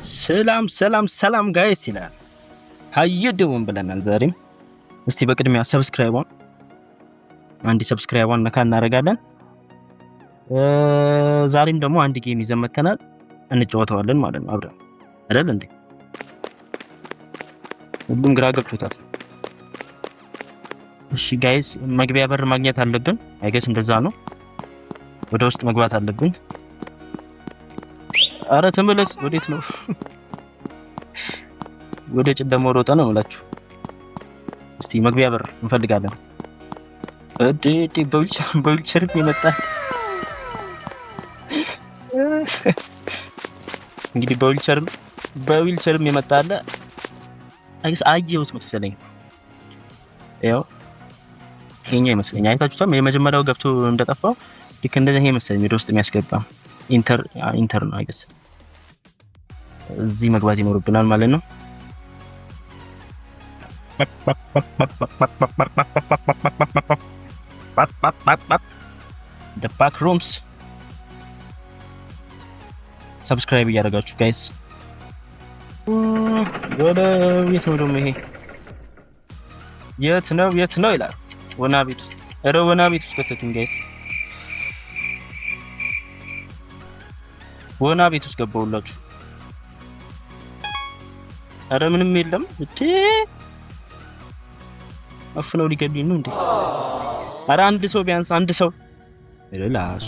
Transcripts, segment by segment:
ሰላም ሰላም ሰላም guys ይላል። How you doing ብለናል ዛሬም። እስቲ በቅድሚያ subscribe ኧን አንድ subscribe ኧን ነካ እናደርጋለን። ዛሬም ደግሞ አንድ game ይዘን መተናል፣ እንጫወተዋለን ማለት ነው አብረን፣ አይደል እንዴ? ሁሉም ግራ ገብቶታል። እሺ guys፣ መግቢያ በር ማግኘት አለብን። I guess እንደዛ ነው። ወደ ውስጥ መግባት አለብን። አረ ተመለስ። ወዴት ነው? ወደ ጨለማው ሮጠ ነው የምላችሁ። እስቲ መግቢያ በር እንፈልጋለን። እዴ እዴ፣ በዊልቸር የመጣ። እንግዲህ በዊልቸርም የመጣ አለ። I guess አየሁት መሰለኝ። ያው ይሄኛው ይመስለኛል። አይታችሁታል። የመጀመሪያው ገብቶ እንደጠፋው ልክ እንደዚህ ይሄ መሰለኝ ወደ ውስጥ የሚያስገባ enter ነው I guess። እዚህ መግባት ይኖርብናል ማለት ነው። The back rooms። Subscribe እያደረጋችሁ guys። ወደ የት ነው ደግሞ ይሄ? የት ነው፣ የት ነው ይላል። ወና ቤት ውስጥ፣ ኧረ ወና ቤት ውስጥ ከተቱኝ guys። ወና ቤት ውስጥ ገባሁላችሁ። ኧረ ምንም የለም እንዴ! አፍነው ሊገሉኝ ነው እንዴ? ኧረ አንድ ሰው፣ ቢያንስ አንድ ሰው ላሱ።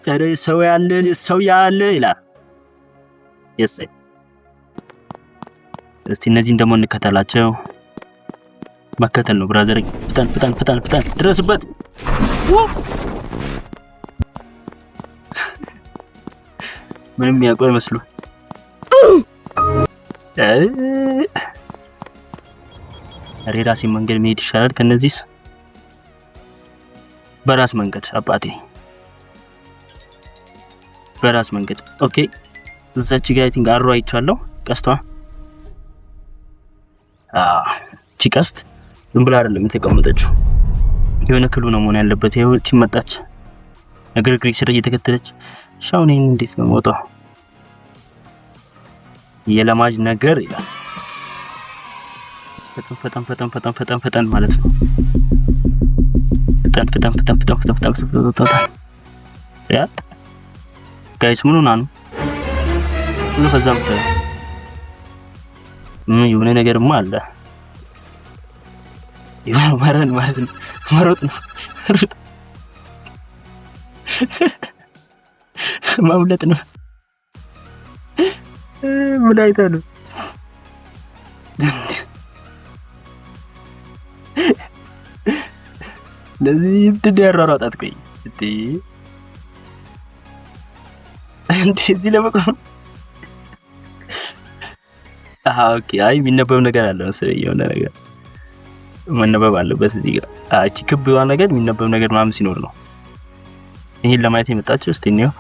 ኧረ ሰው ያለ፣ ሰው ያለ ይላል። የሰይ፣ እስቲ እነዚህን ደግሞ እንከተላቸው። መከተል ነው brother። ፍጠን ፍጠን ፍጠን ፍጠን፣ ድረስበት። ምንም ያውቁ አይመስሉ። ኧረ የራሴን መንገድ መሄድ ይሻላል ከነዚህስ። በራስ መንገድ አባቴ፣ በራስ መንገድ። Okay፣ እዛች ጋር I think arrow አይቻለሁ። ቀስቷ፣ እቺ ቀስት ዝም ብላ አይደለም የተቀመጠችው፣ የሆነ clue ነው መሆን ያለበት። ይኸው እቺ መጣች፣ እግር እግሬ ስር እየተከተለች። እሺ አሁን ይሄን እንዴት ነው የምወጣው? የለማጅ ነገር ይላል። ፈጠን ፈጠን ፈጠን ፈጠን ፈጠን ፈጠን ማለት ነው። ፈጠን ፈጠን ፈጠን ፈጠን ፈጠን ፈጠን ፈጠን ፈጠን። Yeah guys፣ ምን ሆና ነው? ምን ፈዛ የምታየው? ምን የሆነ ነገርማ አለ። የሆነ መረን ማለት ነው። መሮጥ ነው። ሩጥ፣ ማምለጥ ነው። ምን አይተህ ነው? ለዚህ ምንድን ነው ያሯሯጣት? ቆይ እንዴ እንዴ፣ እዚህ ለመቆም። አሃ okay። አይ የሚነበብ ነገር አለ መሰለኝ፣ የሆነ ነገር መነበብ አለበት እዚህ ጋር። እቺ ክብ ነገር የሚነበብ ነገር ምናምን ሲኖር ነው። ይሄን ለማየት የመጣችው። እስቲ እንየው።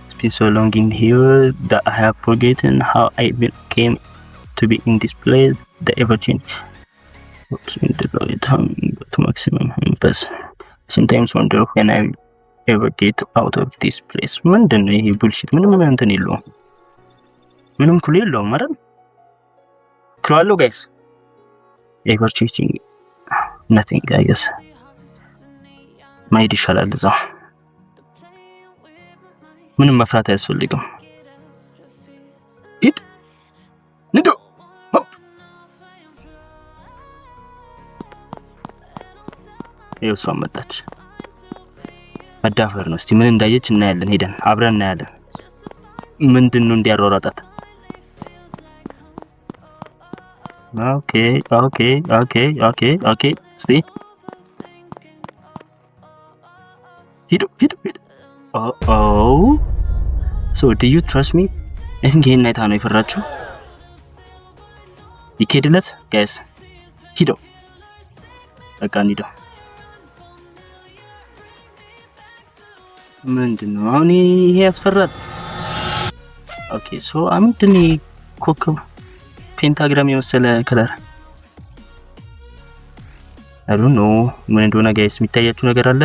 It's been so long in here that I have forgotten how I even came to be in this place. The ever change in the to maximum but sometimes wonder when I will ever get out of this place. ምንድን ነው ይሄ bullshit? ምንም እንትን የለውም። ምንም clue የለውም አይደል? Clue አለው guys? Ever changing nothing I guess። መሄድ ይሻላል እዛው። ምንም መፍራት አያስፈልግም። ሂድ ንዶ ሆፕ። ይኸው እሷም መጣች። መዳፈር ነው። እስቲ ምን እንዳየች እናያለን። ሄደን አብረን እናያለን። ምንድን ነው እንዲያሯሯጣት? Okay okay okay okay okay። እስቲ ሂዱ ሂዱ ሂዱ። Oh, so do you trust me? I think ይሄን አይታ ነው የፈራችው። ይኬድለት guys፣ ሂዶ በቃ እንሂደው። ምንድን ነው አሁን ይሄ ያስፈራል። Okay, so ምንድን ነው ኮከብ pentagram የመሰለ color? I don't know ምን እንደሆነ guys፣ የሚታያችሁ ነገር አለ?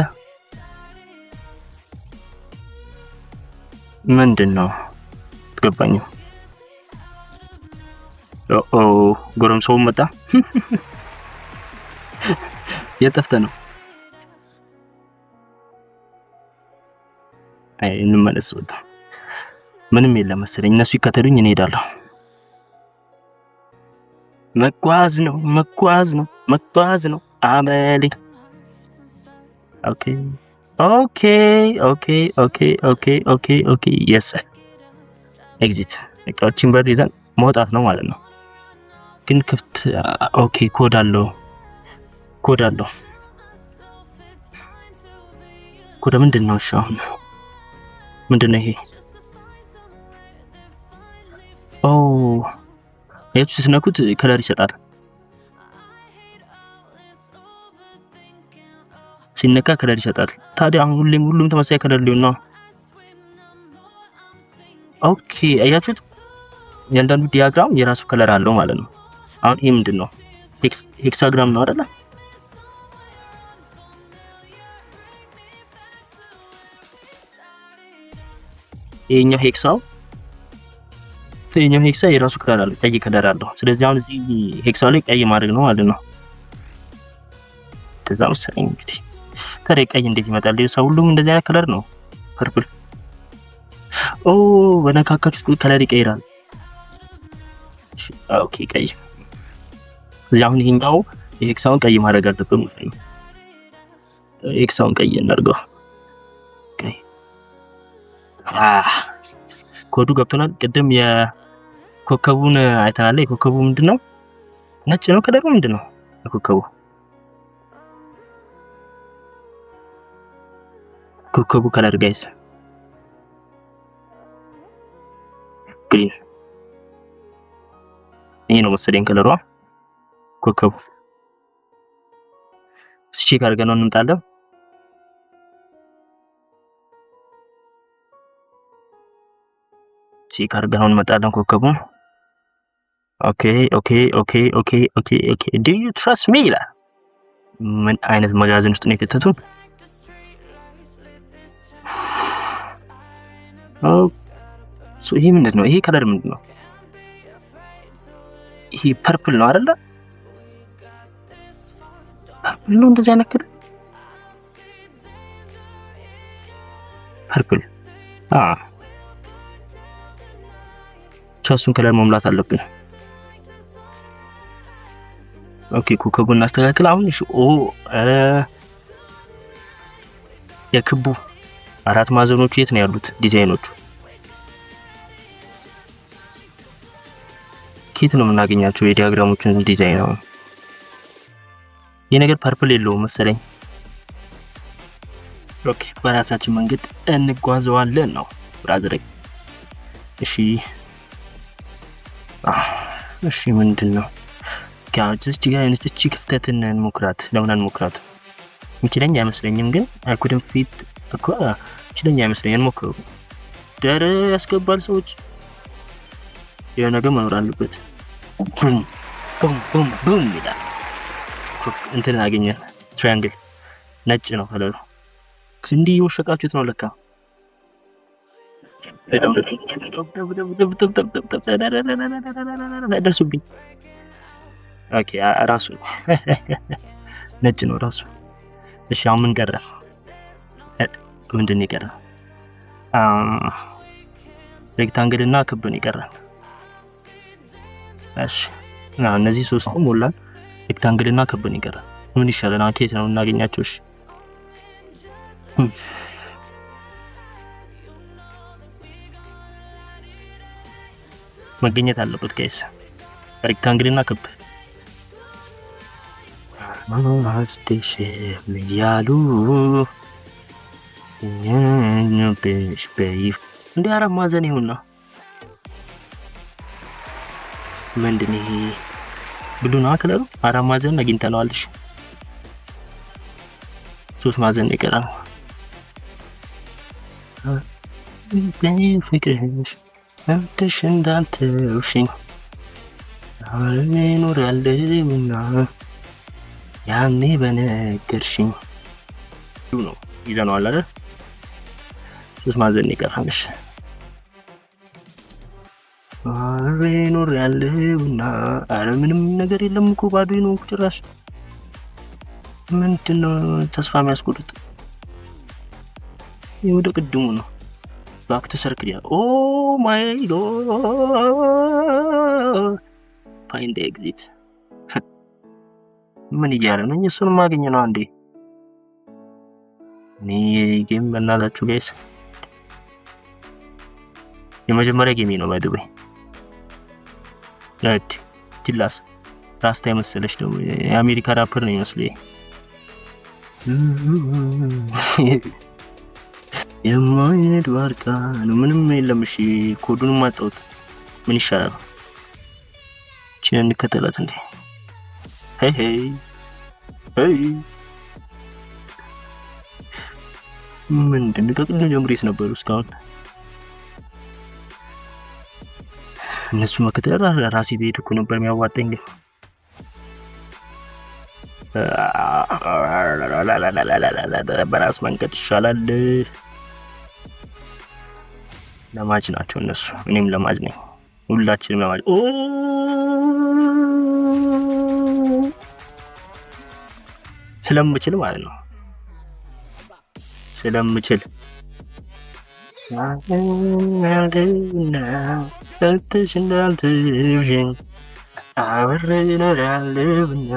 ምንድን ነው ገባኝም። ኦ ጎረምሳው መጣ። የጠፍተ ነው። አይ እንመለስ። ወጣ ምንም የለም መሰለኝ። እነሱ ይከተሉኝ፣ እኔ እሄዳለሁ። መጓዝ ነው፣ መጓዝ ነው፣ መጓዝ ነው አመሌ። Okay, yes, exit። እቃዎችን በር ይዘን መውጣት ነው ማለት ነው። ግን ክፍት። Okay፣ ኮድ አለው፣ ኮድ አለው። ኮድ ምንድን ነው? እሺ አሁን ምንድን ነው ይሄ? Oh፣ የቱ ስትነኩት color ይሰጣል። ሲነካ color ይሰጣል። ታዲያ አሁን ሁሌም ሁሉም ተመሳሳይ color ሊሆን ነው። Okay፣ አያችሁት? እያንዳንዱ diagram የራሱ color አለው ማለት ነው። አሁን ይሄ ምንድን ነው? Hexagram ነው አይደለ? ይሄኛው hexa ው፣ ይሄኛው hexa የራሱ color አለው፣ ቀይ color አለው። ስለዚህ አሁን እዚህ hexa ው ላይ ቀይ ማድረግ ነው ማለት ነው። እንደዛ መሰለኝ እንግዲህ። ታዲያ ቀይ እንዴት ይመጣል? ሰው ሁሉም እንደዚህ አይነት color ነው። Purple። Oh፣ በነካካችሁት color ይቀይራል። Okay፣ ቀይ እዚህ። አሁን ይሄኛው የ hexa ውን ቀይ ማድረግ አለብን ማለት ነው። Hexa ውን ቀይ እናድርገው። ቀይ። ኮዱ ገብቶናል። ቅድም የኮከቡን አይተናል። የኮከቡ ምንድነው? ነጭ ነው color ኡ። ምንድነው የኮከቡ? ኮከቡ color guys green። ይሄ ነው መሰለኝ color ሯ ኮከቡ። እስኪ check አድርገን ነው እንምጣለን። Check አድርገን ነው እንመጣለን ኮከቡን። Okay, do you trust me ይላል። ምን አይነት መጋዘን ውስጥ ነው የከተቱን? So ይሄ ምንድን ነው? ይሄ color ምንድን ነው? ይሄ purple ነው አይደለ? Purple ነው፣ እንደዚህ አይነት color purple። እሱን color መሙላት አለብን። Okay፣ ኮከቡን እናስተካክል። አሁን እሺ፣ ኦ የክቡ አራት ማዕዘኖቹ የት ነው ያሉት? ዲዛይኖቹ ኬት ነው የምናገኛቸው? የ diagram ኦቹን ዲዛይን አሁን ይህ ነገር purple የለውም መሰለኝ። Okay፣ በራሳችን መንገድ እንጓዘዋለን ነው brother። እሺ፣ ምንድን ነው እዚች ጋር እቺ ክፍተትን እንሞክራት። ለምን አንሞክራት? የሚችለኝ አይመስለኝም፣ ግን I couldn't fit እኮ ይችለኝ አይመስለኝም። እንሞክረው። ደረ ያስገባል ሰዎች፣ የሆነ ነገር መኖር አለበት። Boom boom boom boom ይላል። እንትን አገኘን። Triangle ነጭ ነው color ኡ። እንዲህ እየወሸቃችሁት ነው ለካ። ደርሱብኝ። Okay፣ ራሱ ነጭ ነው ራሱ። እሺ አሁን ምን ቀረ? ምንድን ነው የቀረ? Rectangle እና ክብ ነው የቀረ። እሺ እነዚህ ሶስቱ ሞላን። Rectangle እና ክብ ነው የቀረ። ምን ይሻላል? አሁን ከየት ነው እናገኛቸው? እሺ መገኘት አለበት guys። Rectangle እና ክብ እያሉ በይፍ እንደ አራት ማዕዘን ይሁን ነው። ምንድን ይሄ? Blue ነው color ኡ። አራት ማዕዘን አግኝተነዋል። እሺ ሶስት ማዕዘን ይቀራል። ፍቅርሽ መብትሽ እንዳልተውሽኝ እኖራለሁና ያኔ በነገርሽኝ ነው። ይዘነዋል አይደል? ሶስት ማዕዘን ይቀራል። እሺ አብሬ ኖሬያለሁና። ኧረ ምንም ነገር የለም እኮ፣ ባዶ ነው እኮ ጭራሽ። ምንድን ነው ተስፋ የሚያስቆርጥ? ይህ ወደ ቅድሙ ነው። Back to circle yeah። Oh my God, find exit። ምን እያለ ነው? እሱን ማገኘ ነው አንዴ። እኔ game በእናታችሁ guys የመጀመሪያ game ነው by the way። ነድ ጅላስ ራስታ የመሰለች ደግሞ የአሜሪካ ራፐር ነው ይመስለኝ። የማይነድ ዋርካ ነው። ምንም የለም። እሺ ኮዱንም አጣሁት። ምን ይሻላል? እቺን እንከተላት እንዴ? Hey hey hey፣ ምንድን ነው? ከቅድም ጀምሮ የት ነበሩ እስካሁን? እነሱ መከተል ራሴ ቤት እኮ ነበር የሚያዋጣኝ ግን በራስ መንገድ ይሻላል። ለማጅ ናቸው እነሱ፣ እኔም ለማጅ ነኝ። ሁላችንም ለማጅ ስለምችል ማለት ነው። ስለምችል እንዳልትሽኝ አብሬ እኖራለሁና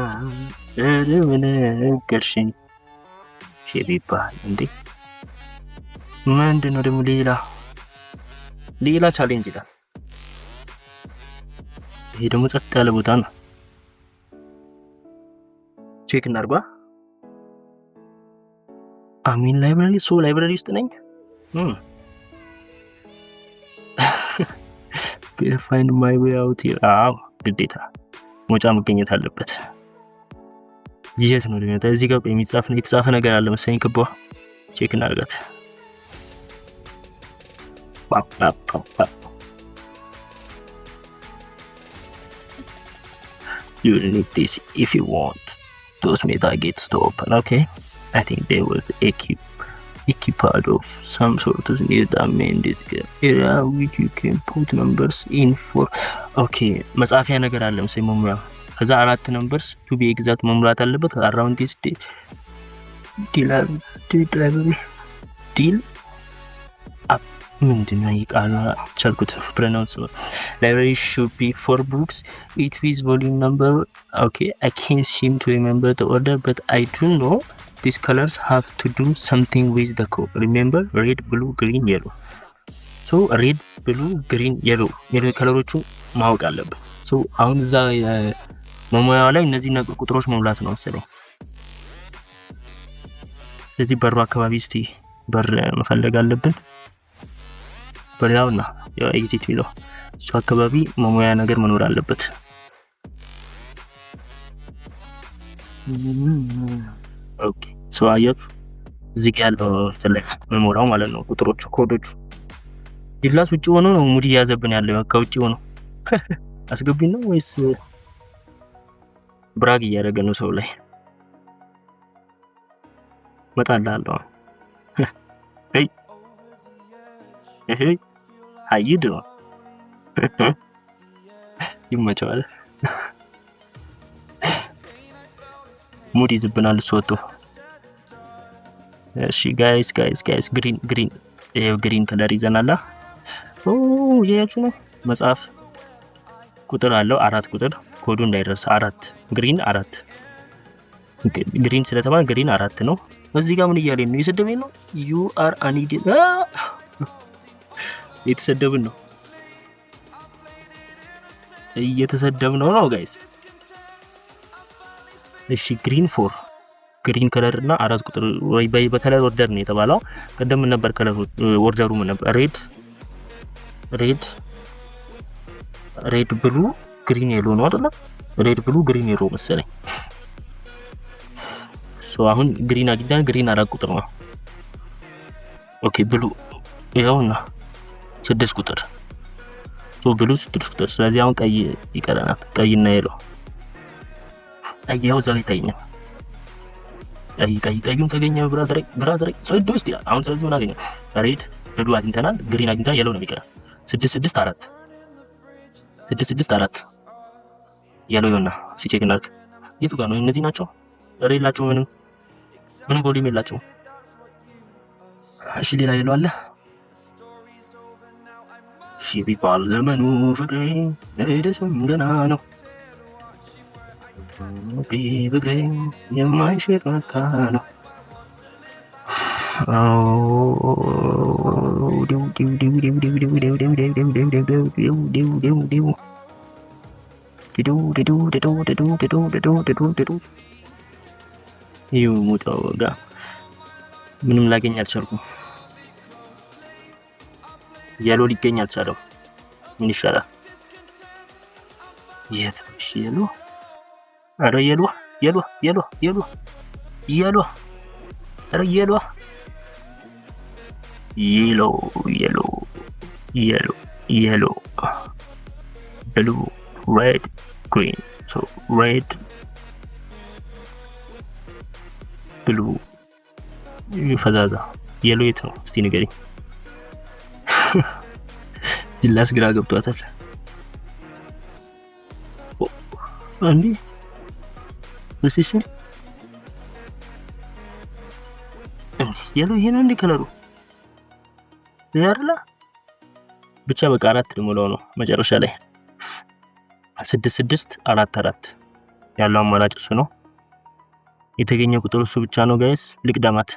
ነገርሽኝ ሼብ ይባል እንዴ? ምንድን ነው ደግሞ ሌላ ሌላ challenge ይላል። ይሄ ደግሞ ጸጥ ያለ ቦታ ነው። Check እናድርጓ። I'm in library, so library ውስጥ ነኝ። Find my way out። አዎ ግዴታ መውጫ መገኘት አለበት። የት ነው ደግሞ? እዚህ ጋር የሚጻፍ የተጻፈ ነገር አለ መሰለኝ። ክቧ check እናድርጋት። You need this if you want those metal gates to open. Okay, I think there was a keypad of some sort near the main desk area which you can put numbers in for. Okay, መጻፊያ ነገር አለ መሰለኝ መሙያ። ከዛ አራት numbers to be exact መሙላት አለበት። Around this library ዲል ምንድን ነው ቃሉ? ቻልኩት pronounce። Library should be four books, each with volume number. Okay, I can't seem to remember the order, but I do know these colors have to do something with the code. Remember, red, blue, green, yellow. So red, blue, green, yellow color ኦቹ ማወቅ አለብን። So አሁን እዛ መሙያው ላይ እነዚህ ቁጥሮች መሙላት ነው መሰለኝ። ስለዚህ በሩ አካባቢ እስቲ በር መፈለግ አለብን። በሪያውና ያው exit የሚለው እሱ አካባቢ መሙያ ነገር መኖር አለበት። Okay, so አያችሁ እዚህ ጋር ያለው እንትን ላይ መሞላው ማለት ነው ቁጥሮቹ ኮዶቹ። ጅላስ ውጭ ሆኖ ነው mood እየያዘብን ያለው። ከውጭ ሆኖ አስገቢኝ ነው ወይስ brag እያደረገ ነው ሰው ላይ? እመጣልሃለሁ። Hey hey, ሀይድ ነው ይመቸዋል። Mood ይዝብናል እሱ ወጥቶ። እሺ guys, guys, guys, green, green፣ ይሄው green color ይዘናላ። ኦ እያያችሁ ነው። መጽሐፍ ቁጥር አለው አራት ቁጥር፣ ኮዱ እንዳይረሳ አራት፣ green አራት፣ green ስለተባለ green አራት ነው። እዚህ ጋር ምን እያለኝ ነው? እየሰደበኝ ነው። You are an idiot። የተሰደብን ነው፣ እየተሰደብን ነው guys። እሺ green four፣ green color እና አራት ቁጥር ወይ በ color order ነው የተባለው። ቅድም ምን ነበር color order ኡ? ምን ነበር? Red, red, red, blue, green, yellow ነው አይደለ? Red, blue, green, yellow መሰለኝ። So አሁን green አግኝተን green አራት ቁጥር ነው። Okay, blue ይኸውና ስድስት ቁጥር፣ so blue ስድስት ቁጥር። ስለዚህ አሁን ቀይ ይቀረናል። ቀይና yellow። ቀይ ይኸው እዛው ይታየኛል። ቀይ ቀይ ቀዩን ተገኘ brother, brother፣ ስድስት ይላል። አሁን ስለዚህ ምን አገኘ? Red, blue አግኝተናል፣ green አግኝተናል፣ yellow ነው የሚቀረን። ስድስት ስድስት አራት። 6 6 4 yellow ይሆና ሲ check እናድርግ። የቱ ጋር ነው? እነዚህ ናቸው። ኧረ የላቸውም። ምንም ምንም volume የላቸውም። እሺ ሌላ yellow አለ። እሺ ቢባል ዘመኑ ፍቅሬ ለደስም ገና ነው። ፍቅሬ የማይሽር መካ ነው። ዲው ዲው ዲው ዲው ዲው ዲው ዲው ዲው ዲው ዲው ዲው ዲው ዲው ዲው ዲው ዲው ዲዱ ዲዱ ዲዱ ዲዱ ዲዱ ዲዱ ዲዱ ዲዱ። ይኸው መውጫው ጋር ምንም ላገኝ አልቻልኩም። Yellow ሊገኝ አልቻለም። ምን ይሻላል? የት? እሺ yellow፣ ኧረ yellow yellow yellow yellow yellow፣ ኧረ yellow yellow yellow yellow yellow blue red green, so red, blue። ፈዛዛ yellow የት ነው? እስቲ ንገሪኝ። ጅላስ ግራ ገብቷታል። እንዴ እሺ yellow ይሄ ነው እንዴ color ኡ? ይሄ አይደለ? ብቻ በቃ 4 ልሞላው ነው መጨረሻ ላይ። 6 6 4 4 ያለው አማራጭ እሱ ነው። የተገኘው ቁጥር እሱ ብቻ ነው guys። ልቅደማት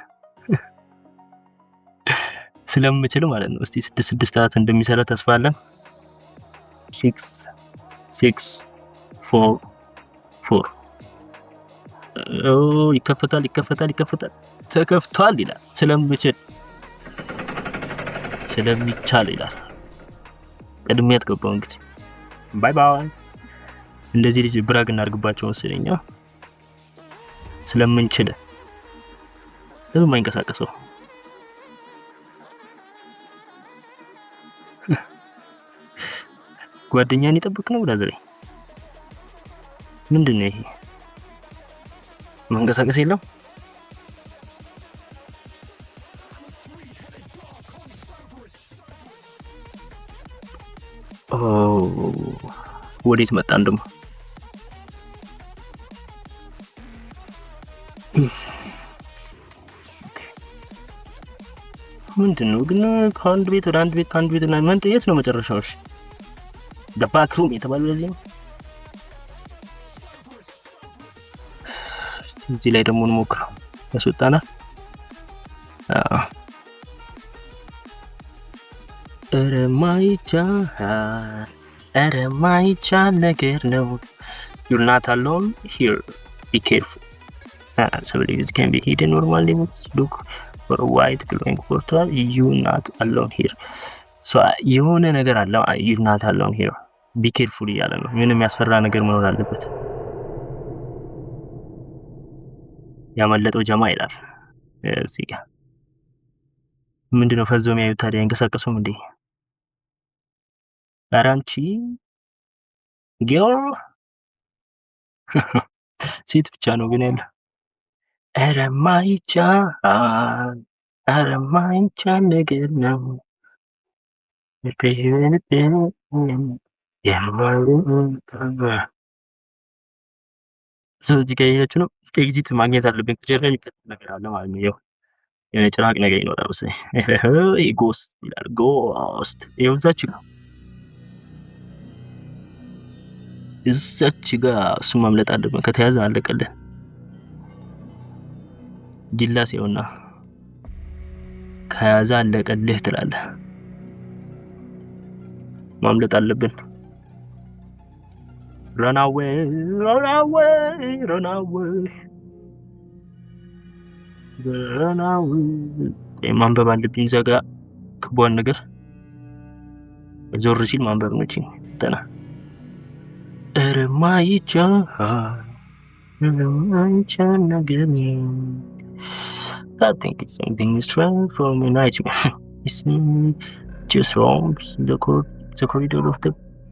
ስለምችል ማለት ነው። እስቲ 6 6 4 እንደሚሰራ ተስፋ አለን። 6 6 4 4። ኦ ይከፈታል፣ ይከፈታል፣ ይከፈታል። ተከፍቷል ይላል። ስለምችል ስለሚቻል ይላል። ቀድሜ ያትገባው እንግዲህ bye bye። እንደዚህ ልጅ brag እናድርግባቸው መሰለኝ። ስለምንችል ለምን የማይንቀሳቀሰው? ጓደኛን ይጠብቅ ነው brother። ምንድን ነው ይሄ? መንቀሳቀስ የለም። ኦ ወዴት መጣን ደግሞ? ምንድን ነው ግን ከአንድ ቤት ወደ አንድ ቤት ከአንድ ቤት እና ምን የት ነው መጨረሻው? እሺ the back room የተባለው ለዚህ ነው። እዚህ ላይ ደግሞ እንሞክረው። ያስወጣናል። ኧረ ማይቻል፣ ኧረ ማይቻል ነገር ነው። You're not alone here, be careful. Some leaves can be hidden normally. Look for a white glowing portal. You're not alone here. So የሆነ ነገር አለ። You're not alone here, be careful እያለ ነው። ምንም የሚያስፈራ ነገር መኖር አለበት። ያመለጠው ጀማ ይላል እዚህ ጋር። ምንድነው ፈዞ የሚያዩት ታዲያ? አይንቀሳቀሱም እንዴ? ኧረ አንቺ girl፣ ሴት ብቻ ነው ግን ያለው። ኧረ ማይቻል፣ ኧረ ማይቻል ነገር ነው። እዚህ ጋር የሄዳችሁ ነው። Exit ማግኘት አለብን። ከጀርባ የሚከተል ነገር አለ ማለት ነው። ይኸው የሆነ ጭራቅ ነገር ይኖራል መሰለኝ። Ghost ይላል። Ghost ይኸው እዛች ጋር፣ እዛች ጋር እሱ ማምለጥ አለብን። ከተያዘ አለቀልን። ጅላስ ይኸውና ከያዘ አለቀልህ ትላለህ። ማምለጥ አለብን። Run away, run away, run away, run away። ማንበብ አለብኝ። እዛ ጋ ክቧን ነገር ዞር ሲል ማንበብ ነው። እቺ እንትና ኧረ ማይቻል፣ ኧረ ማይቻል ነገር። I think it's something strange from a nightmare. It's just roams the corridor of the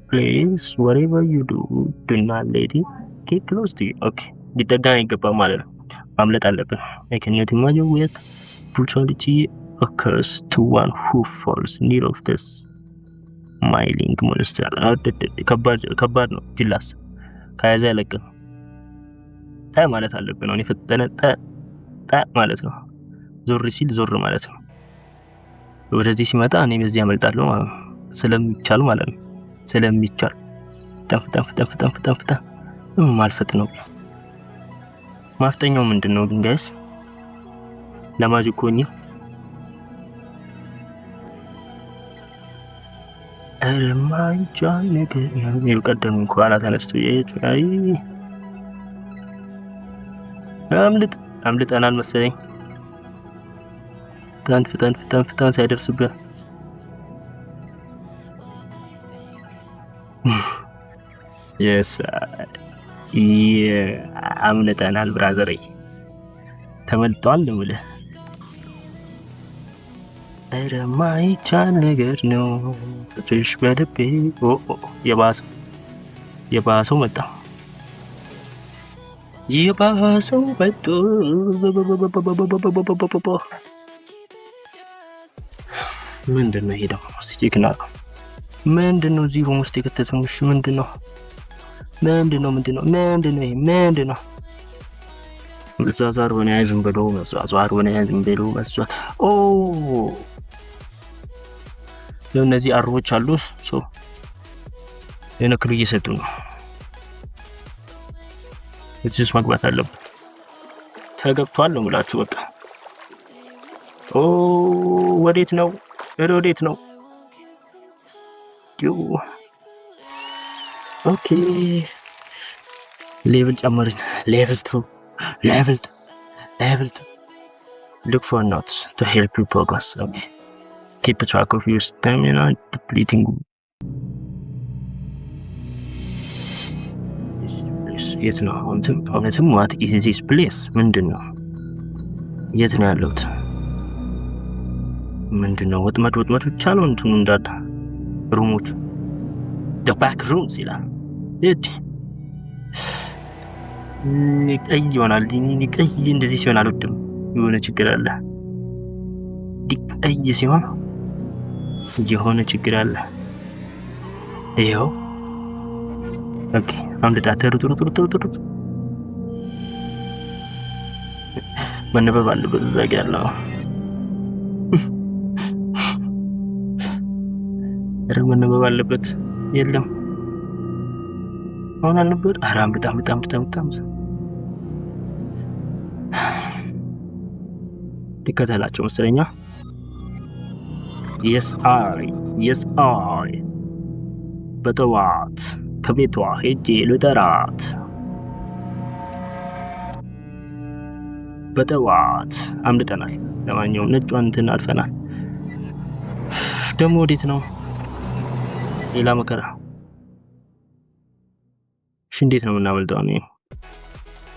place. Whatever you do, do not let it get close to you. Okay. ሊጠጋ አይገባም ማለት ነው። ማምለጥ አለብን። I cannot imagine what brutality occurs to one who falls near of this. Myling monster ከባድ ከባድ ነው። ጅላስ ከያዘ አይለቅም። ጠ ማለት አለብን። አሁን የፈጠነ ጠ ጠ ማለት ነው። ዞር ሲል ዞር ማለት ነው። ወደዚህ ሲመጣ እኔ በዚህ ያመልጣለሁ ማለት ነው። ስለሚቻል ማለት ነው። ስለሚቻል ፍጠን ፍጠን ፍጠን ፍጠን ፍጠን ፍጠን ማልፈጥ ነው። ማፍጠኛው ምንድን ነው ግን guys? ለማጅ እኮ እኛ ኧረ ነገር ይኸው ቀደሙኝ ከኋላ ተነስቶ አይ አምልጥ አምልጠናል መሰለኝ። ፍጠን ፍጠን ፍጠን ፍጠን ሳይደርስብን። Yes, አምልጠናል። Brother ዬ ተመልጧል ነው የምልህ። ኧረ ማይቻል ነገር ነው ፍቅርሽ በልቤ። የባሰው የባሰው መጣ፣ የባሰው መጡ። ምንድን ነው ይሄ ደግሞ? እስኪ check እናድርገው። ምንድን ነው እዚህ room ውስጥ የከተቱን? እሺ ምንድን ነው ምንድን ነው ምንድን ነው ምንድን ነው ይሄ ምንድን ነው? መዟዟር ሆነ ዝም ብሎ መዟዟር ሆነ ዝም ብሎ መዟዟር። ኦ እነዚህ arrow ዎች አሉ። So የሆነ clue እየሰጡ ነው። እዚህ ውስጥ መግባት አለብን። ተገብቷል ነው የምላችሁ። በቃ ኦ ወዴት ነው? ኧረ ወዴት ነው? Okay, level ጨመርን። Level 2, level 2, level 2. Look for notes to help you progress. Okay, keep track of your stamina depleting. የት ነው እውነትም እውነትም what is this place? ምንድን ነው? የት ነው ያለሁት? ምንድን ነው? ወጥመድ ወጥመድ ብቻ ነው እንትኑ እንዳለ room ኦቹ። The back rooms ይላል። እድ ቀይ ይሆናል። ቀይ እንደዚህ ሲሆን አልወድም። የሆነ ችግር አለ። ቀይ ሲሆን የሆነ ችግር አለ። ይኸው okay፣ አምልጣ። ሩጥ ሩጥ ሩጥ ሩጥ ሩጥ። መነበብ አለበት እዛ ጋ ያለው። ኧረ መነበብ አለበት። የለም አሁን አልነበር። ኧረ አምልጥ አምልጥ አምልጥ አምልጥ አምልጥ። ልከተላቸው መሰለኛ። Yes I, yes I. በጠዋት ከቤቷ ሄጄ ልጠራት። በጠዋት አምልጠናል። ለማንኛውም ነጯን እንትን አልፈናል። ደግሞ ወዴት ነው? ሌላ መከራ። እሺ እንዴት ነው የምናመልጠው? እኔ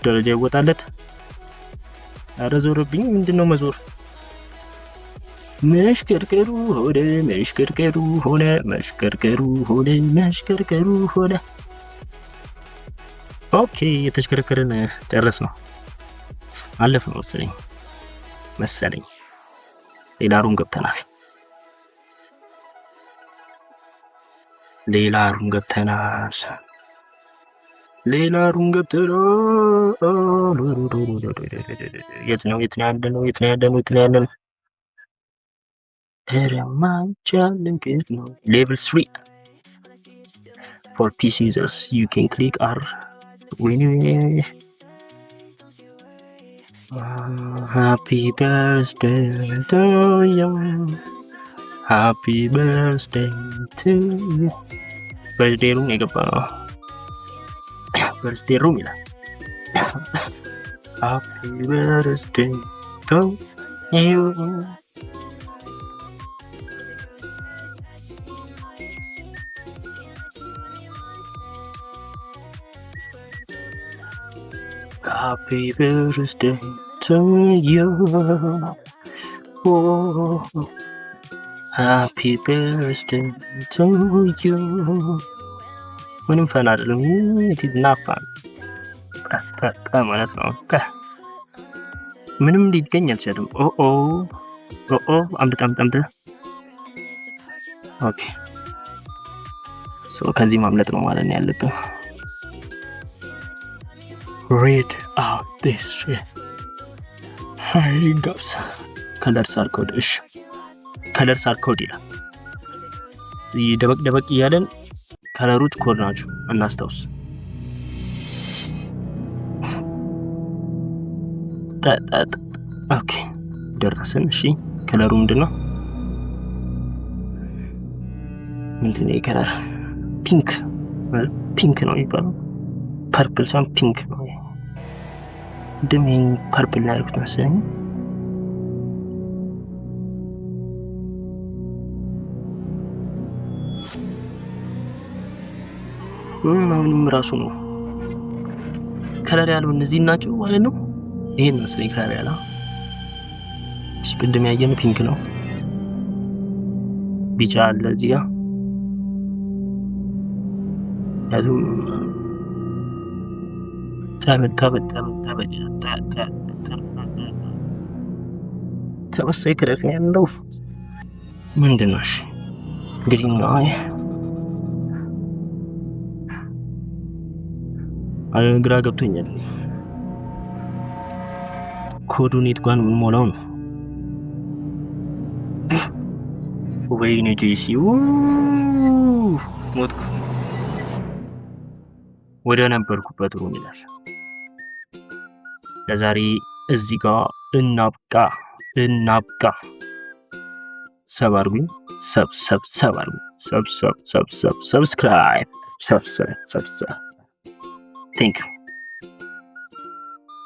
ደረጃ ይወጣለት። ኧረ ዞርብኝ። ምንድን ነው መዞር? መሽከርከሩ ሆነ መሽከርከሩ ሆነ መሽከርከሩ ሆነ መሽከርከሩ ሆነ። Okay የተሽከረከርን ጨረስ ነው አለፍ ነው መሰለኝ መሰለኝ። ሌላ room ገብተናል። ሌላ room ገብተናል። ሌላ room ገብተናል። የት ነው የት ነው ያለ ነው? የት ነው ያለ ነው? የት ነው ያለ ነው? ኧረ ማይቻል ነገር ነው። Level 3 for PC users, you can click R when you. Happy birthday to you, happy birthday to you. Birthday room የገባ ነው። Birthday room ይላል። Happy birthday to you. Happy birthday to you. Oh, happy birthday to you. ምንም fun አይደለም። It is not fun. ጠ ማለት ነው። ምንም ሊገኝ አልቻለም። ኦ ኦ ኦ ኦ አምልጥ አምልጥ አምልጥ። Okay. ከዚህ ማምለጥ ነው ማለት ነው ያለብን። Read out this gaps colors are code። እሺ፣ colors are code ይላል። ደበቅ ደበቅ እያለን color ኦች code ናቸው፣ እናስታውስ። ጠጠጥ okay፣ ደረስን። እሺ፣ color ኡ ምንድን ነው? ምንድን ነው የ color? Pink፣ pink ነው የሚባለው። Purple ሳይሆን pink ነው። ቅድም ይሄን purple ነው ያልኩት መሰለኝ። አሁንም ራሱ ነው color ያለው፣ እነዚህ ናቸው ማለት ነው። ይሄን መሰለኝ color ያለው። እሺ፣ ቅድም ያየነው pink ነው። ቢጫ አለ እዚህ ጋር፣ ያዙ ተበ ተበ ተበ ተበ ተመሳሳይ color ነው ያለው። ምንድን ነው? እሺ፣ green ነው። አይ፣ ግራ ገብቶኛል። ኮዱን የት ጋር ነው የምንሞላው ነው? ወይኔ ጄሲ፣ ሞትኩ። ወደ ነበርኩበት room ይላል። ለዛሬ እዚህ ጋር እናብቃ እናብቃ። Sub አድርጉኝ። Sub sub sub አድርጉኝ። Sub sub sub sub subscribe sub sub sub sub። Thank you.